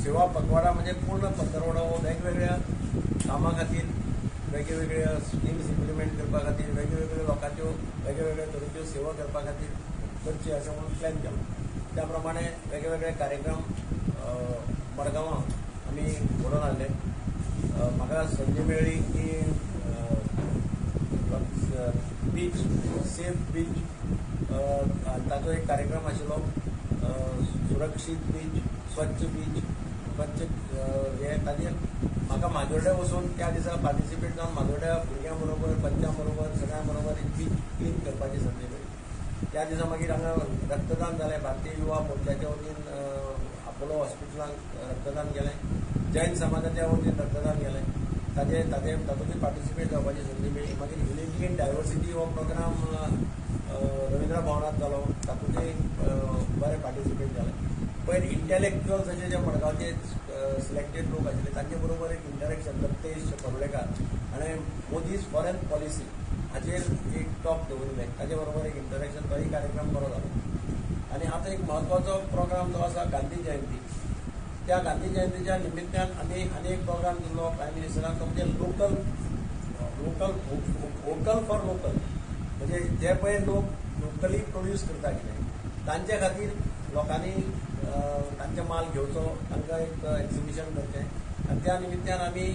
सेवा पखवाडा म्हणजे पूर्ण पंदरवडो हो वेगवेगळ्या कामां खातीर, वेगवेगळ्या स्किम्स इम्प्लिमेंट करपा खातीर, वेगवेगळ्या लोकांच्यो वेगवेगळ्या तरेच्यो सेवा करपा खातीर करची अशें म्हणून प्लॅन केलो. त्या प्रमाणे वेगवेगळे कार्यक्रम मडगांवां आमी घडोवन हाडले. म्हाका संदी मेळ्ळी की बीच, सेफ बीच ताचो एक कार्यक्रम आशिल्लो. सुरक्षीत बीच, स्वच्छ बीच, स्वच्छ हे ताजेर म्हाका माजोड्ड्या वचून त्या दिसा पार्टिसिपेट जावन माजोड्ड्या भुरग्यां बरोबर, पंचां बरोबर, सगळ्यां बरोबर एक बीच क्लीन करपाची संदी मेळ्ळी. त्या दिसा मागीर हांगा रक्तदान जालें. भारतीय युवा मोर्चाच्या वतीन अपोलो हॉस्पिटलांत रक्तदान केलें. जैन समाजाच्या वतीन रक्तदान केलें. ताजे ताजे तातूंतय पार्टिसिपेट जावपाची संदी मेळ्ळी. मागीर युनिटी इन डायवर्सिटी हो प्रोग्राम रविंद्र भवनांत जालो, तातूंतय बरें पार्टिसिपेट जालें. पयर इंटलेक्च्युअल्स अशे जे मडगांवचे सिलेक्टेड लोक आशिल्ले तांचे बरोबर एक इंटरेक्शन दत्तेश परुळेकार आनी मोदीज फॉरेन पॉलिसी हाचेर एक टॉक दवरिल्लें, ताचे बरोबर एक इंटरेक्शन, तोय कार्यक्रम बरो जालो. आनी आतां एक म्हत्वाचो प्रोग्राम जो आसा गांधी जयंती, त्या गांधी जयंतीच्या निमित्तान आमी आनी एक प्रोग्राम दिल्लो प्रायम मिनिस्टरान, तो म्हणजे local local vocal for local, म्हणजे जे पळय लोक लोकली प्रोड्यूस करता कितें तांचे खातीर लोकांनी तांचे माल घेवचो, तांकां एक एक्झिबिशन करचें. आनी त्या निमित्तान आमी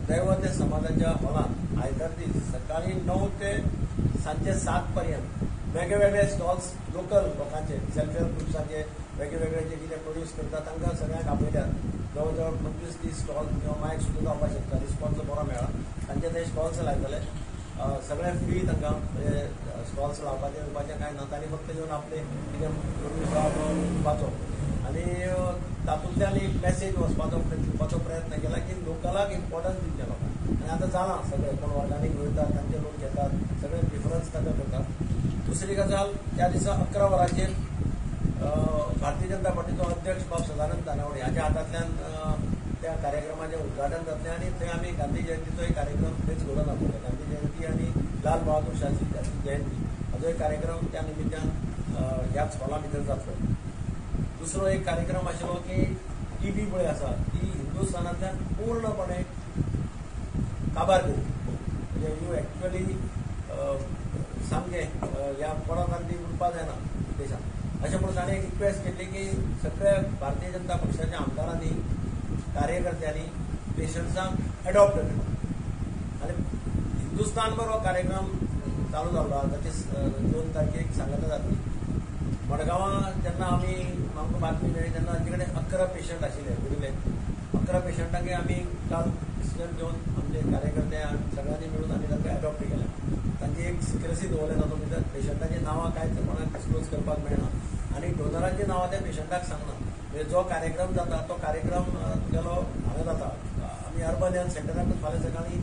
दैवत समाजाच्या हॉलांत आयतार दीस सकाळीं 9 ते सांजचे 7 पर्यंत वेगळे स्टॉल्स लोकल लोकांचे, सेल्फ हेल्प ग्रुप्साचे वेगळे जे कितें प्रोड्यूस करता तांकां सगळ्यांक आपयल्यात. जवळ जवळ 25-30 स्टॉल किंवा मायक सुद्दां जावपाक शकता, रिस्पॉन्स बरो मेळ्ळा. तांचे ते स्टॉल्स लायतले, सगळे फ्री तांकां, म्हणजे स्टॉल्स लावपाचें दिवपाचें कांय ना, तांणी फक्त येवन आपले कितें प्रोड्यूस आहा तो विकपाचो. आनी तातूंतल्यान एक मॅसेज वचपाचो दिवपाचो प्रयत्न केला की लोकलाक इम्पॉर्टन्स दिवचें लोकांक. आनी आतां जालां सगळें, कोण ऑर्गॅनीक वयतात तांचे लोक घेतात, सगळे प्रिफरन्स ताका करतात. दुसरी गजाल, त्या दिसा 11 वरांचेर भारतीय जनता पार्टीचो अध्यक्ष बाब सदानंद तानावडे हाच्या हातांतल्यान त्या कार्यक्रमाचें उद्घाटन जातलें आनी थंय आमी गांधी जयंतीचो एक कार्यक्रम थंयच घडोवन हाडटले. गांधी जयंती आनी लाल बहादूर शास्त्री जयंती हाचो एक कार्यक्रम त्या निमित्तान ह्याच हॉला भितर जातलो. दुसरो एक कार्यक्रम आशिल्लो की टीबी पळय आसा ती हिंदुस्थानांतल्यान पूर्णपणे काबार करची, म्हणजे you actually सामकें ह्या परत आनी ती उरपा जायना देशांत, अशें म्हणून ताणें एक रिक्वेस्ट केल्ली की सगळ्या भारतीय जनता पक्षाच्या आमदारांनी, कार्यकर्त्यांनी पेशंट्सांक एडॉप्ट करचें. आनी हिंदुस्थानभर हो कार्यक्रम चालू जाल्लो आसा, ताची 2 तारखेक सांगता जातली. मडगांवां जेन्ना आमी आमकां बातमी मेळ्ळी तेन्ना आमचे कडेन 11 पेशंट आशिल्ले उरिल्ले. 11 पेशंटांक आमी काल डिसिजन घेवन आमचे कार्यकर्ते सगळ्यांनी मेळून आमी तांकां एडॉप्ट केलें. तांची एक सिक्रेसी दवरलें तातूंत भितर, पेशंटाचीं नांवां कांयच कोणाक डिस्क्लोज करपाक मेळना आनी डोनरांचीं नांवां त्या पेशंटाक सांगना. म्हणजे जो कार्यक्रम जाता तो कार्यक्रम तुगेलो हांगा जाता, आमी अर्बन हेल्थ सेंटराकूच फाल्यां सकाळीं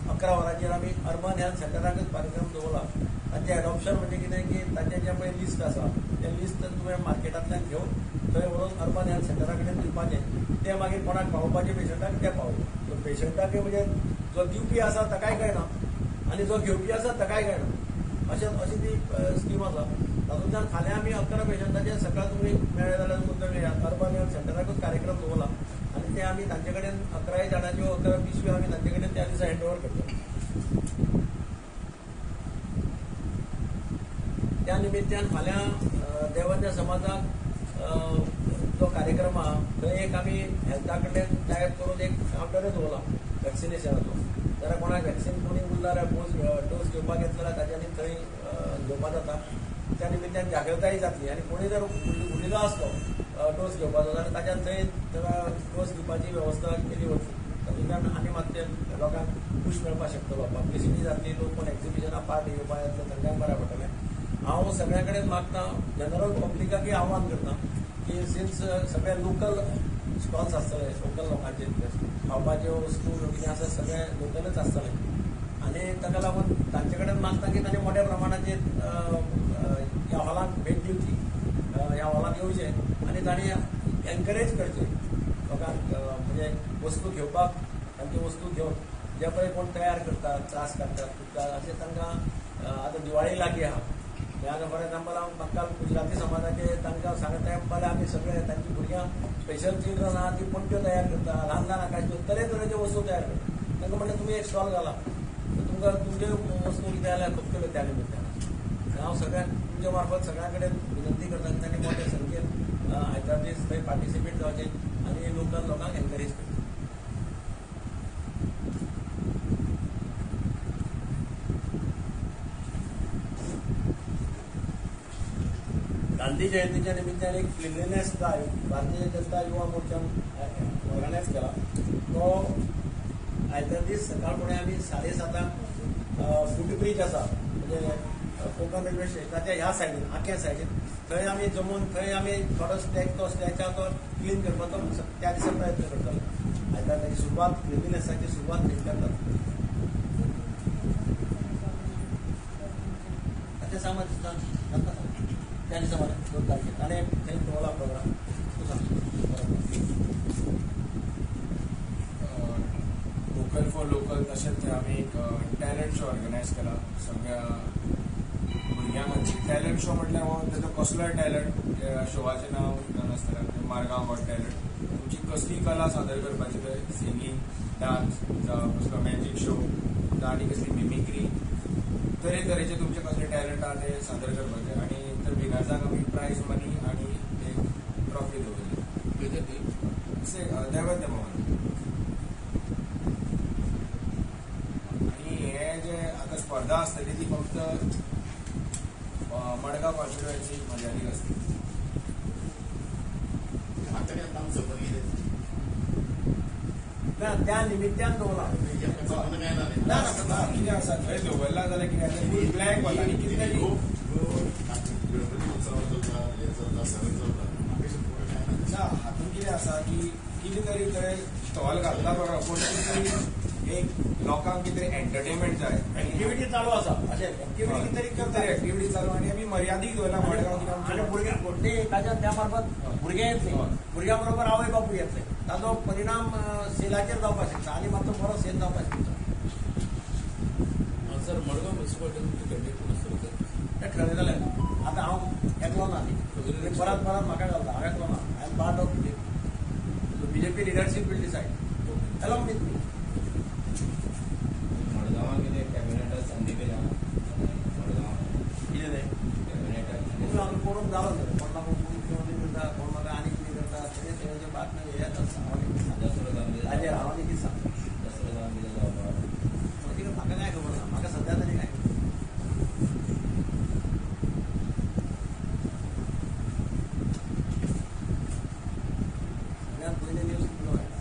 11 वरांचेर आमी अर्बन हेल्थ सेंटराकूच कार्यक्रम दवरला. तांचें एडॉप्शन म्हणजे कितें की तांचें जें पळय लिस्ट आसा तें लिस्ट तुवें मार्केटांतल्यान घेवन थंय व्हरून अर्बन हेल्थ सेंटरा कडेन दिवपाचें, तें मागीर कोणाक पावोवपाचें पेशंटाक तें पावोवचें. सो पेशंटाक म्हणजे जो दिवपी आसा ताकाय कळना आनी जो घेवपी आसा ताकाय कळना, अशें अशी ती स्कीम आसा. तातूंतल्यान फाल्यां आमी 11 पेशंटाचे सकाळ तुमी मेळ्ळे जाल्यार तुमकां मेळयात. अर्बन हेल्थ सेंटराकूच कार्यक्रम दवरला आनी ते आमी तांचे कडेन 11 जाणांच्यो 11 पिशव्यो आमी तांचे कडेन त्या दिसा हँड ओवर करतले. त्या निमित्तान फाल्यां देवाच्या समाजाक जो कार्यक्रम आहा थंय एक आमी हेल्था कडेन टायप करून एक कावंटरूच दवरला वॅक्सिनेशनाचो. जाल्यार कोणाक वॅक्सिन कोणी उरला जाल्यार डोस घेवपाक येतलो जाल्यार ताच्यांनी थंय घेवपाक जाता. त्या निमित्तान जागृताय जातली आनी कोणी जर उरिल्लो आसलो डोस घेवपाचो जाल्यार ताच्यान थंय डोस दिवपाची वेवस्था केली वतली. तातूंतल्यान आनी मातशें लोकांक पूश मेळपाक शकतलो, पब्लिसिटी जातली, लोक कोण एक्झिबिशनाक पार्ट घेवपाक येतलो तांकांय बरें पडटलें. हांव सगळ्यां कडेन मागता, जनरल पब्लिकाकय आव्हान करता की सिन्स सगळे लोकल स्टॉल्स आसतले, लोकल लोकांचे खावपाच्यो वस्तू कितें आसा सगळें लोकलच आसतलें आनी ताका लागून तांचे कडेन मागता की तांणी मोठ्या प्रमाणाचेर ह्या हॉलाक भेट दिवची, ह्या हॉलाक येवचें आनी तांणी एनकरेज करचें लोकांक, म्हणजे वस्तू घेवपाक, तांच्यो वस्तू घेवन जे पळय कोण तयार करतात, त्रास काडटात, अशें तांकां आतां दिवाळी लागीं आहा, ह्या फॉर एग्जाम्पल हांव म्हाका गुजराती समाजाचे तांकां सांगता ते म्हणपाले आमी सगळे तांची भुरग्यां स्पेशल चिल्ड्रन आहा ती पणट्यो तयार करता, ल्हान ल्हान आकाश तरेतरेच्यो वस्तू तयार करता. तांकां म्हणलें तुमी एक स्टॉल घाला, तुमकां तुमच्यो वस्तू कितें जाल्यार खपतल्यो त्या निमित्तान. हांव सगळ्यांक तुमच्या मार्फत सगळ्यां कडेन विनंती करता की तांणी मोठे संख्येन आयतार दीस थंय पार्टिसिपेट जावचें आनी लोकल लोकांक एनकरेज करचें. गांधी जयंतीच्या निमित्तान एक cleanliness drive Bharatiya Janata Yuva मोर्चान organise केला. तो आयतार दीस सकाळ आमी 7:30 फूट ब्रीज आसा म्हणजे कोंकण रेल्वे स्टेशनाच्या ह्या सायडीन आख्या सायडीन थंय आमी जमून थंय आमी थोडो स्टॅक तो स्टॅच आहा तो क्लीन करपाचो त्या दिसा प्रयत्न करतले. आयतार ताची सुरवात क्लिनलीनेसाची सुरवात थंयच्यान जाता. ताचें सांग दिसता जाता त्या दिसा मरे 2 तारखेक आनी थंय दवरला प्रोग्राम. तूं सांग. वोकल फॉर लोकल तशेंच आमी एक टॅलंट शो ऑर्गनायज केला सगळ्या भुरग्यां खातीर. टॅलंट शो म्हटल्यार हो ताचो कसलोय टॅलंट, शोवाचें नांव नासतना मारगांव गॉट टॅलंट, तुमची कसली कला सादर करपाची थंय सिंगींग, डान्स जावं कसलो मॅजीक शो जावं आनी कसली मिमिक्री, तरेतरेचे तुमचे कसले टॅलंट आहा ते सादर करपाचे. आनी तर विनर्सांक आमी प्रायज मनी आनी एक ट्रॉफी दवरली दैवज्ञ भवन. आनी हे जे आतां स्पर्धा आसतली ती फक्त मडगांव कॉन्स्टिट्युएन्सी मर्यादीत आसतली. ना त्या निमित्तान दवरला कितें आसा थंय दवरला जाल्यार कितें आसा फूल ब्लँक वता आनी कितें तरी ना हातूंत कितें आसा की कितें तरी थंय स्टॉल घातला बरो, पूण कितें एक लोकांक कितें तरी एंटरटेनमेंट जाय, एक्टिविटी चालू आसा अशें एक्टिविटी तरी कितें तरी एक्टिविटी चालू आनी आमी मर्यादीक दवरला मडगांव कित्याक आनी भुरग्यां ते ताच्या त्या मार्फत भुरगे येतले, भुरग्यां बरोबर आवय बापूय येतले, ताचो परिणाम सेलाचेर जावपाक शकता आनी मातसो बरो सेल जावपाक शकता. सर मडगांव म्युनिसिपालिटीन कॅन्डिडेट कोण आसतलो सर? तें ठरयतलें आतां हांव एकलो ना, परत परत म्हाका घालता, हांव एकलो ना, I am part of BJP. So BJP leadership will decide along with me. मडगांवां कितें कॅबिनेटाक संदी केल्या? मडगांव कितें तें कॅबिनेटाक कोणून जालो सर, कोण म्हाका मुख्यमंत्री करता, कोण म्हाका आनी कितें करता, तें तेंचे बातम्यो हें आसता. हाजेर हांव आनी कितें सांगता म्हाका कांय खबर ना, म्हाका सद्या तरी कांय. सगळ्यांत पयलीं न्यूज कितलो मेळटा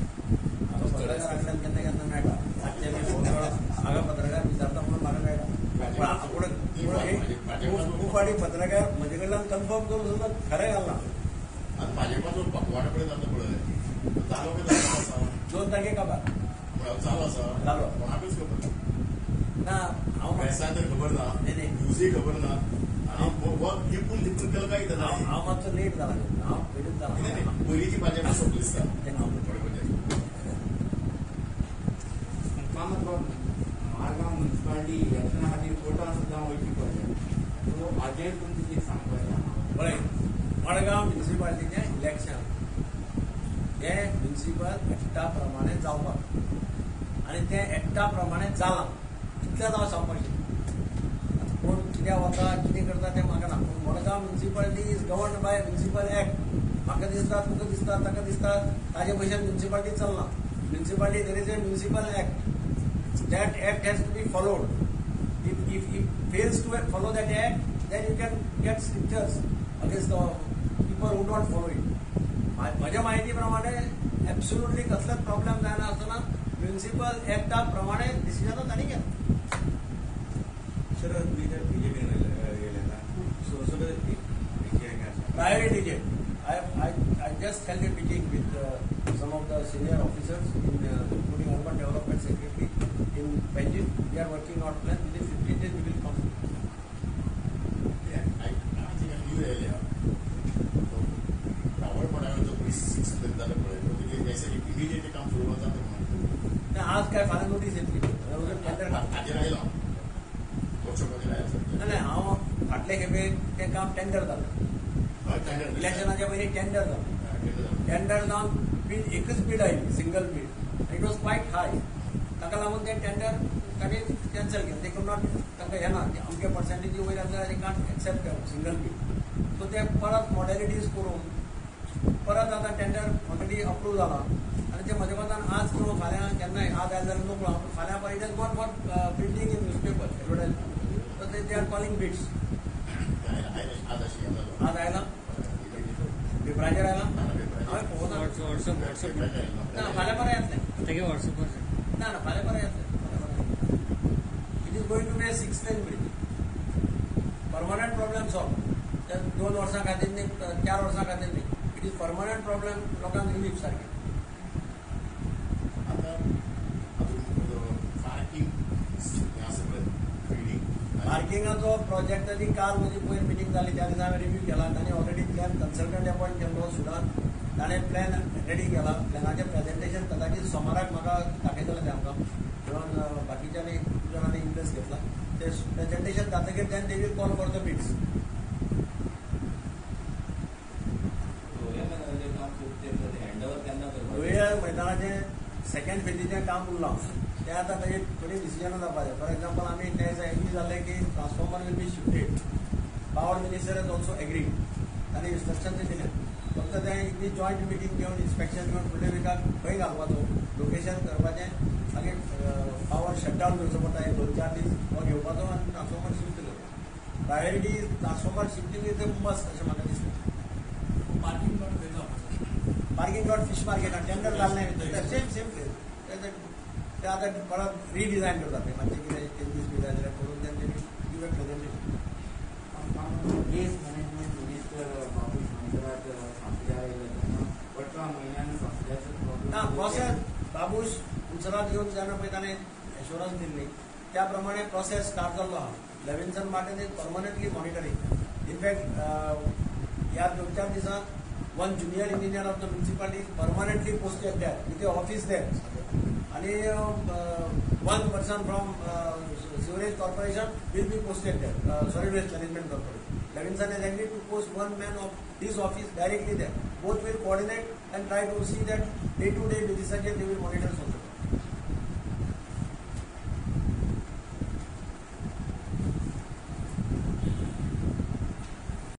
म्हाका पत्रकारा कडल्यान केन्ना केन्ना मेळटा, रातचे बी फोन म्हाका पत्रकार विचारता म्हणून म्हाका मेळटा. पूण खूब फावटी पत्रकार म्हजे कडल्यान कन्फर्म करून सुद्दां खरें घालना. 2 तारखेक काबार चालू ना. हांव खबर ना, न्यूजय खबर ना, हांव मातसो लेट जाला, हांव पयलींच जाला. पयलींची भाजपा सोंपली दिसता. मारगांव म्युनिसिपालिटी इलेक्शना खातीर वोटां सुद्दां वयची पडल्या, सो हाजेर तुमचें कितें सांगपाचें आहा? पळय, मडगांव म्युनिसिपालिटीचें इलेक्शन हें म्युनिसिपल एक्टा प्रमाणे जावपाक आनी तें एक्टा प्रमाणे जालां इतलेंच हांव सांगपाक शकता. कोण कित्याक वता कितें करता तें म्हाका ना, पूण Madgaon municipality is governed by municipal act. म्हाका दिसता, तुका दिसता, ताका दिसता, ताजे भशेन म्युनिसिपालिटी चलना. Municipality there is a municipal act, that act has to be followed. If it fails to follow that act, then you can get strictures against the people who don't follow it. म्हज्या म्हायती प्रमाणे absolutely कसलेच problem जायना आसतना municipal एक्टा प्रमाणे decision तांणी घेतला. Sir BJP गेले ना, सो सगळें प्रायोरिटीचेर I just held a meeting with some of the senior officers in including urban development secretary in Panjim. We are working out plan. Within 15 days we will come. आज काय फाल्यां notice येतली. नाही, हांव फाटले खेपे तें काम टेंडर जालें, इलेक्शनाच्या पयलीं टेंडर जालें. टेंडर जावन बीड एकच बीड आयली, single bid, it was quite high. ताका लागून तें टेंडर तांणी कॅन्सल केलें. ते could not, तांकां हें ना अमके पर्संटेजी वयर आसल्यार they can't accept single bid. So ते परत मॉडेलिटीज करून परत आतां टेंडर ऑलरेडी अप्रूव जाला आनी ते म्हज्या मतान आज किंवा फाल्यां केन्नाय आज आयले जाल्यार नकळो, फाल्यां पर it is gone for printing in newspaper advertisement. So they are calling bids. आज आयला पेपराचेर आयला, हांवें पळोवना. ना फाल्यां बरें येतलें, ना ना फाल्यां बरें येतलें. It is going to be a 6 lane bridge, permanent problem solve. 2 वर्सां खातीर न्ही, 4 वर्सां खातीर न्ही, it is permanent problem, लोकांक रिलीफ सारकें. आतां पार्किंग पार्किंगाचो प्रोजेक्टाची काल म्हजी पयर मिटींग जाली, त्या दिसा हांवें रिव्यू केला. तांणी ऑलरेडी प्लॅन कन्सल्टंट अपॉयंट केल्लो सुदान, ताणें प्लॅन रेडी केला. प्लॅनाचें प्रेजेंटेशन कदाचित सोमाराक म्हाका दाखयतले ते आमकां, म्हणून बाकीच्यांनी खूब जाणांनी इंट्रस्ट घेतला. ते प्रेजेंटेशन जातकीर then they will call for the bids. Lohia मैदानाचें सेकंड फेजीचें काम उरलां, तें आतां ताजेर थोडी डिसिजनां जावपा जाय. फॉर एग्जाम्पल आमी त्या दिसा एग्री जालें की transformer will be shifted, power minister is also agreed, ताणें इन्स्ट्रक्शन ते दिलें. फक्त तें इतली जॉयंट मिटींग घेवन इन्स्पेक्शन घेवन फुडल्या विकाक खंय घालपाचो लोकेशन करपाचें, मागीर पावर शटडावन करचो पडटा एक 2-4 दीस हो घेवपाचो आनी ट्रान्सफॉर्मर शिफ्ट करपाचो. Priority transformer shifting is a must अशें म्हाका दिसता. पार्किंग लॉट खंय जावपाचो? पार्किंग लॉट फिश मार्केटान टेंडर जालें, सेम सेम प्लेस. ते आतां परत रिडिजायन करता ते, मातशें कितें चेंजीस बी जाय जाल्यार करून तेंचे give a presentation. Waste management minister Babush Monserrate सांसड्यार आयले तेन्ना 18 म्हयन्यान सांसड्याचो प्रॉब्लम ना प्रोसेस बाबूश मुन्सेरात येवन जेन्ना पळय ताणें एश्योरन्स दिल्ली त्या प्रमाणे प्रोसेस स्टार्ट जाल्लो आहा. Levinson Martin is permanently monitoring. In fact ह्या 2-4 दिसांत 1 junior engineer of the municipality is permanently posted there with a office there, आणि 1 person from sewerage corporation will be posted there, solid waste management corporation. Levinson has agreed to post 1 man of his office directly there. Both will coordinate and try to see that day to day basis they will monitor also.